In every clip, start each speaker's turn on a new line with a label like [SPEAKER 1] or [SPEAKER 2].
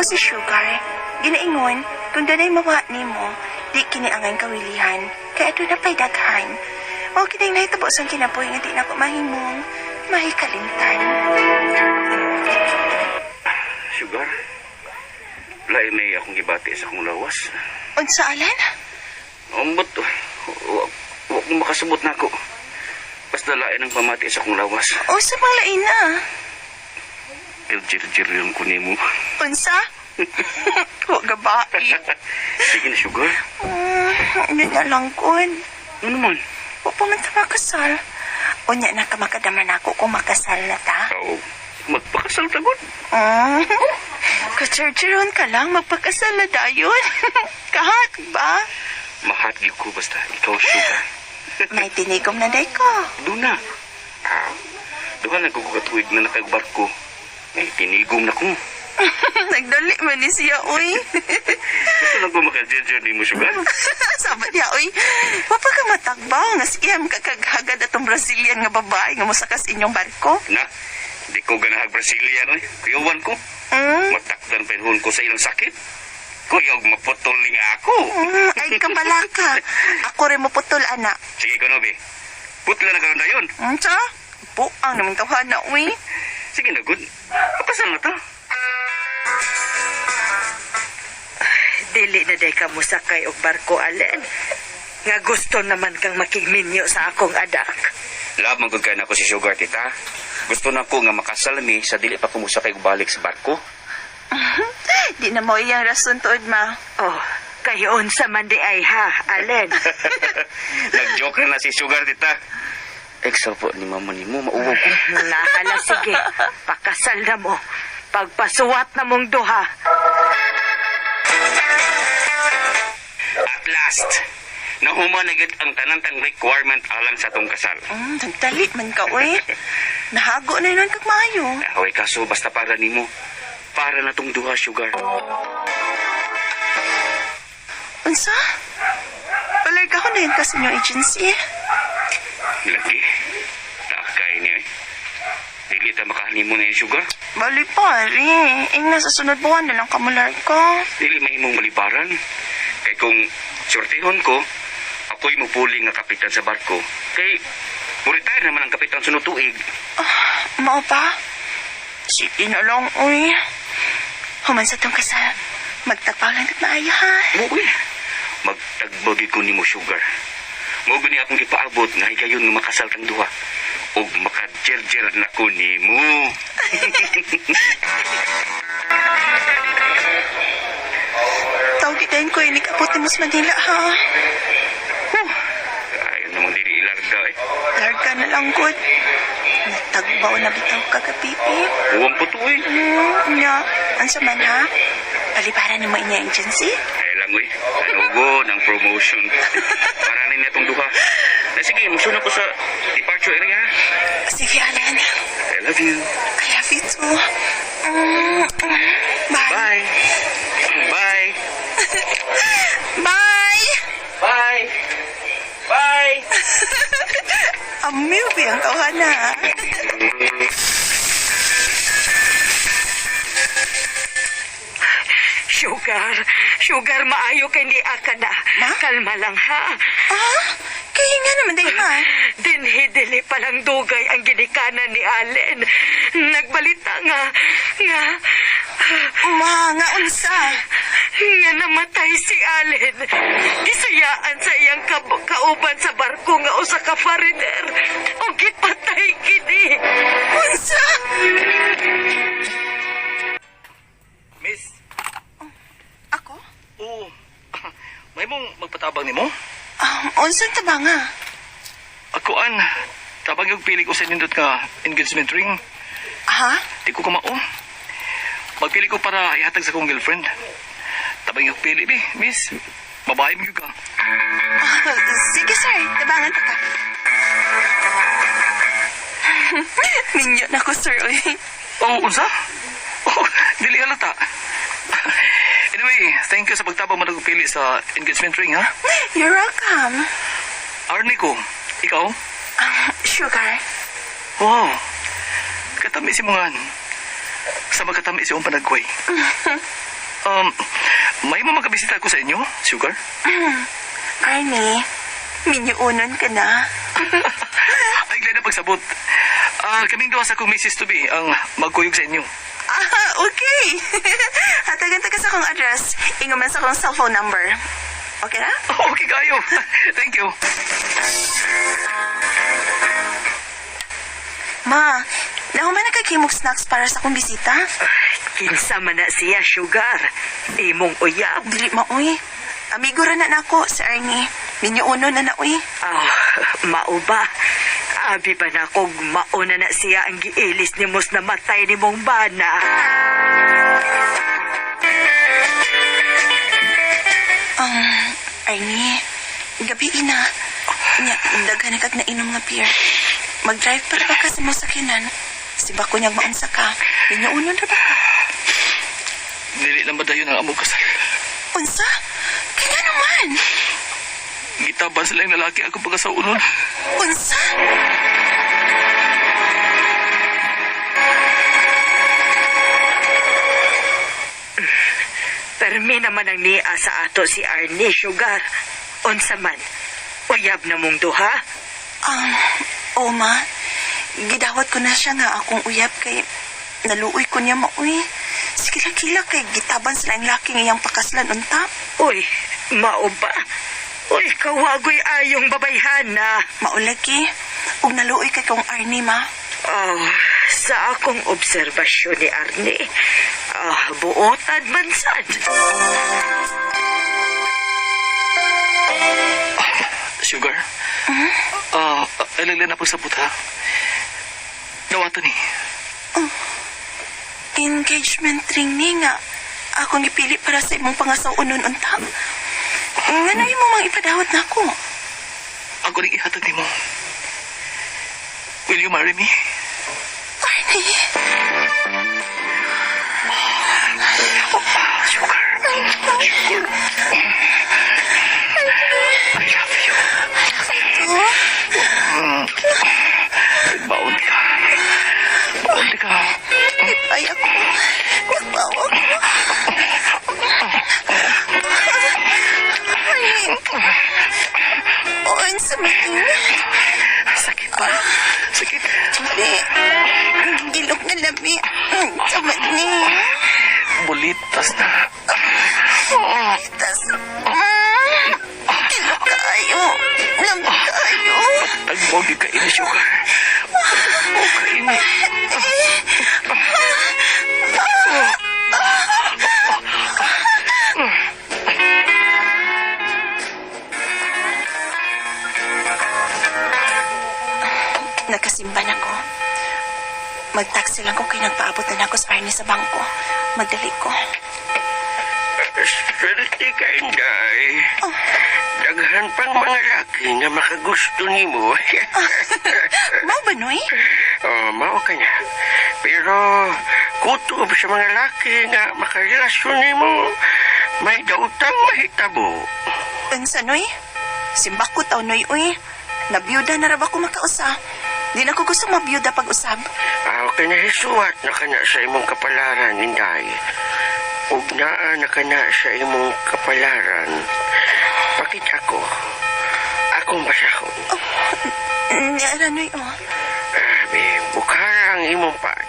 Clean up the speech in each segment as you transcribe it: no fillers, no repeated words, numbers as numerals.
[SPEAKER 1] si Sugar. Ginaingon, kung dunay mawa nimo, di kini angay kawilihan, kay aduna pa'y daghan. Mao kining nahitabo sa kinabuhi nga di nako mahimong mahikalimtan.
[SPEAKER 2] Sugar, lain may akong gibati sa akong lawas.
[SPEAKER 1] Unsa, Alan?
[SPEAKER 2] Ambot, wa ko makasabot nako. Basta lain ang pamati sa akong lawas.
[SPEAKER 1] Unsa mang lain na?
[SPEAKER 2] Jir-jir yung kunin mo.
[SPEAKER 1] Unsa? Wa gabai.
[SPEAKER 2] Sige na, Sugar.
[SPEAKER 1] Yun na lang kun.
[SPEAKER 2] Ano naman?
[SPEAKER 1] Wa pa man ta makasal. Unya na ka makadama nako kung makasal na ta.
[SPEAKER 2] Oo. Magpakasal ta gud.
[SPEAKER 1] Kachercheron ka lang, magpakasal na dayon. Kahat ba?
[SPEAKER 2] Mahat gyud ko basta ikaw, Sugar.
[SPEAKER 1] May tinigom na day ko.
[SPEAKER 2] Doon na. Ah, duha na ko katuig na nakagbarko. May tinigom na ko.
[SPEAKER 1] Nagdali man ni siya, uy.
[SPEAKER 2] Gusto lang ko makajerjer ni mo, Sugar.
[SPEAKER 1] Sabi niya, uy, wa pa ka matagbaw nga siyam kakaghagad atong Brazilian nga babae nga mosakas inyong barko.
[SPEAKER 2] Na, di ko ganahag Brazilian, oy. Kuyawan ko. Matakdan pa yun ko sa ilang sakit. Kuyog maputol nga ako.
[SPEAKER 1] Ay, kabalaka. Ako rin maputol, ana.
[SPEAKER 2] Sige ko, Nobi. Putla na karon dayon.
[SPEAKER 1] Unsa? Buang naman tawhana, uy.
[SPEAKER 2] Sige na, good. Pakasal na ta.
[SPEAKER 3] Dili na day ka mosakay og barko, Alen. Nga gusto naman kang makigminyo sa akong anak.
[SPEAKER 2] Love man gud kay nako si Sugar, tita. Gusto na ko nga makasal mi sa dili pa ko mosakay og balik sa barko.
[SPEAKER 1] Di na mo iyang rason tuod, ma.
[SPEAKER 3] Oh, kayo unsa man di ay ha, Alen.
[SPEAKER 2] Nag-joke na na si Sugar, tita. Extra po ni mama ni mo, mauwaw ko.
[SPEAKER 3] Nahala, sige. Pakasal na mo. Pagpasuwat na mong duha.
[SPEAKER 2] At last, nahuman na gyud ang tanan-tang requirement alang sa tong kasal.
[SPEAKER 1] Nagdali man ka, uy. Nahago na yun kag maayo.
[SPEAKER 2] Away kaso basta para nimo. Para na tong duha, Sugar.
[SPEAKER 1] Unsa? Palarga ko na yun kasi inyong agency.
[SPEAKER 2] Lagi. Takay niya eh. Dili ta makahanimo na yun, Sugar.
[SPEAKER 1] Bali pare, ing nasa sunod buwan na lang kamularga.
[SPEAKER 2] Dili mahimong malibaran. Kay kung sortihon ko, ako'y mupuli nga kapitan sa barko. Kay, mo-retire naman ang kapitan sunod tuig.
[SPEAKER 1] Mao pa? Sige na lang, uy. Human sa tong kasal. Magtagpaw lang tat maayo, ha?
[SPEAKER 2] Uy, magtagbagi ko nimo, Sugar. Mao gani akong gipaabot nga higayon nga makasal kang duha. Ug makajerjer na ko nimo.
[SPEAKER 1] Tawag itayin ko, inikabot ni Mas Manila, ha?
[SPEAKER 2] Ayaw namang dili ilarga eh.
[SPEAKER 1] Larga na lang, good. Natagbaw na bitaw kagabi, eh.
[SPEAKER 2] Uwang po to eh.
[SPEAKER 1] Nya. Ansa man, ha? Palibaran ni mo inya agency?
[SPEAKER 2] Ay lang eh. Tanugo ng promotion. Para rin na itong duha. Na sige, musunod ko sa departure area.
[SPEAKER 1] Sige, Alan.
[SPEAKER 2] I love you.
[SPEAKER 1] I love you too. Bye.
[SPEAKER 2] Bye. Bye.
[SPEAKER 1] Bye!
[SPEAKER 2] Bye. Bye.
[SPEAKER 1] Amiw, ang tawhana, ha?
[SPEAKER 3] Sugar, sugar, maayo kay ni aka na.
[SPEAKER 1] Ma?
[SPEAKER 3] Kalma lang ha.
[SPEAKER 1] Ah? Kaya nga naman, dahil ma.
[SPEAKER 3] Dinhi dili palang dugay ang ginikanan ni Allen. Nagbalita nga, nga,
[SPEAKER 1] Ma, nga unsa.
[SPEAKER 3] nga namatay si Allen. Gisayaan sa iyang kauban sa barko nga usa ka foreigner. O gipatay kini.
[SPEAKER 1] Unsa?
[SPEAKER 4] Miss,
[SPEAKER 1] Ako?
[SPEAKER 4] oo. May mong magpatabang nimo?
[SPEAKER 1] Unsang tabanga?
[SPEAKER 4] Ako an, tabang yung pili ko sa nindot nga engagement ring.
[SPEAKER 1] Ha?
[SPEAKER 4] Di ko kamao. Magpili ko para ihatag sa akong girlfriend. Tabang yung pili, bi, miss. Babae mo yun ka.
[SPEAKER 1] Ah, sige, sir. Tabangan pa ka. Ninyo na ko, sir. Uy.
[SPEAKER 4] Oh, unsa? Oh, dili halata. Anyway, thank you sa pagtabang mo nagpili sa engagement ring, ha?
[SPEAKER 1] You're welcome.
[SPEAKER 4] Arnie ko, ikaw?
[SPEAKER 1] Sugar.
[SPEAKER 4] Wow. Katami si Mungan. Sa magkatami si Umpanagkway. May mga magkabisita ko sa inyo, Sugar?
[SPEAKER 1] Arnie, minyuunon ka na.
[SPEAKER 4] Ay, glad na pagsabot. Kaming duha sa akong Mrs. to be ang magkuyog sa inyo.
[SPEAKER 1] Ah, okay. Hatagan ta ka sa akong address. Ingon man sa akong cellphone number. Okay na?
[SPEAKER 4] Okay kayo. Thank you.
[SPEAKER 1] Ma, nahuman na kay kimog snacks para sa akong bisita?
[SPEAKER 3] Kinsa man na siya, Sugar. Imong uyab.
[SPEAKER 1] Dili maoy. Amigo ra na nako si Ernie. Minyuuno na na uy.
[SPEAKER 3] Ah, mao ba? Abi ba na kog mauna na siya ang giilis ni mos na matay ni mong bana?
[SPEAKER 1] Ernie, gabi ina. Nya, daghan na kag nainom nga beer. Mag-drive pa ra ba ka sa mo sakyanan? Si bako niyang maunsa ka. Minyuuno ra ba ka?
[SPEAKER 4] Dili lang ba dayon ang among kasal?
[SPEAKER 1] Unsa? Kaya naman.
[SPEAKER 4] Gitaban sila yung lalaki ako pagkasaunon.
[SPEAKER 1] Unsa?
[SPEAKER 3] Permi naman ang niya sa ato si Arnie, Sugar. Unsa man, uyab na mong duha.
[SPEAKER 1] Oo ma, gidawat ko na siya nga akong uyab kay naluoy ko niya maoy. Sige lang kila kay gitaban sila ang laki ngayang pakaslan unta.
[SPEAKER 3] Uy, mao ba? Uy, kawagoy ayong babayhana.
[SPEAKER 1] Maulagi, ug naluoy kay kong Arnie ma.
[SPEAKER 3] Oh, sa akong obserbasyon ni Arnie, buotan man sad.
[SPEAKER 4] Sugar? Ay lang na pagsabot ha. Nawatan ni.
[SPEAKER 1] Engagement ring ni nga akong gipili para sa imong pangasaw-unon unta. Ngano imo mang ipadawat nako?
[SPEAKER 4] Ako rin ihatag nimo. Will you marry me?
[SPEAKER 1] Arnie,
[SPEAKER 4] Sugar. Sugar. I love you. Baon ka. Baon ka.
[SPEAKER 1] ay ako. Nagbawa ko. Arnie. Unsa man ni?
[SPEAKER 4] Sakit ba? Sakit.
[SPEAKER 1] Dili. Ilok na lami. Samad ni.
[SPEAKER 4] Bulitas na.
[SPEAKER 1] Tas, ilok kayo. Lami kayo.
[SPEAKER 4] Tagbogi ka ini, Sugar. Tagbogi ka ini.
[SPEAKER 1] Nagkasimba na ko. Magtaxi lang ko kay nagpaabot na ako sa Arnie sa bangko. Magdali ko.
[SPEAKER 5] Swerte ka, Inday. Daghan pang mga laki nga makagusto nimo.
[SPEAKER 1] Mao ba, Noy?
[SPEAKER 5] Oh, mao ka na. Pero kutob sa mga laki nga makarelasyon nimo, may dautang mahitabo.
[SPEAKER 1] Unsa, Noy? Simba ko taw, Noy, uy. Nabiyuda na ra ba ko makausa? Di na ko gusto mabiyuda pag-usab.
[SPEAKER 5] Ah, okay na hisuwat na kana sa imong kapalaran, Inday. Ug naa na kana sa imong kapalaran. Pakita ko. Akong basahon.
[SPEAKER 1] Niara, Noy, oh.
[SPEAKER 5] Abi, bukara ang imong pag.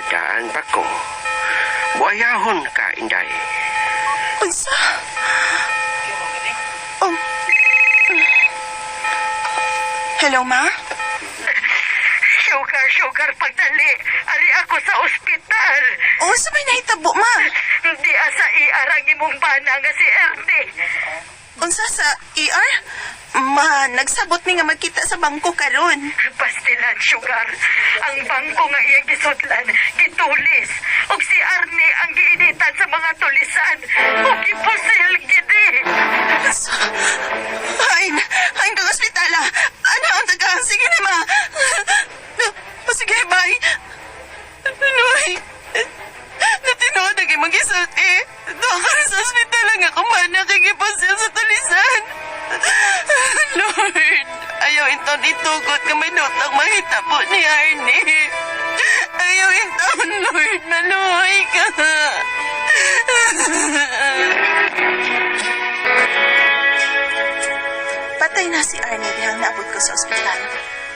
[SPEAKER 5] Daan pa ko. Buayahon ka, Inday.
[SPEAKER 1] Unsa? Oh. Hello, ma?
[SPEAKER 3] Sugar, Sugar, pagdali. Ari ako sa ospital.
[SPEAKER 1] Oh, sa may nahitabo, ma?
[SPEAKER 3] Di asa iarang imong bana nga si Ernie.
[SPEAKER 1] Unsa sa ER? Ma, nagsabot mi nga magkita sa bangko karon.
[SPEAKER 3] Pastilan, Sugar. Ang bangko nga iyang gisudlan, gitulis. Og si Arnie ang giinitan sa mga tulisan. Og gipusil gidi.
[SPEAKER 1] Unsa? Hain, hain kang ospitala. Ano ang taga? Sige na, ma. O, sige, bye. Noy, natinood na kay mag-isulti. Doon ka rin sa ospital nga kumana kay gipasil sa tulisan. Lord, ayaw inton itugot nga may notang mahitabo ni Arnie. Ayaw inton, Lord, maluhay ka. Patay na si Arnie dihang naabot ko sa ospital.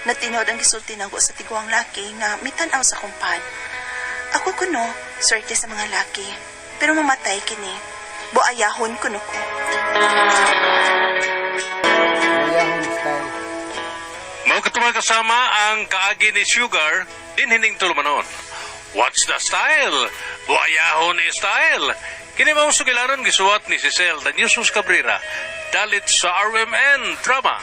[SPEAKER 1] Natinood ang gisulti nako sa tiguang laki nga mitanaw sa kumpad. Ako kuno, swerte sa mga laki. Pero mamatay kini. Buayahon kuno ko.
[SPEAKER 6] Mayahon style.
[SPEAKER 7] Mao kato, mga kasama, ang kaagi ni Sugar dinhining tulumanon. What's the style? Buayahon style. Kini mao sugilaran gisuwat ni Cecil Daniusos Cabrera. Dalit sa RMN Drama.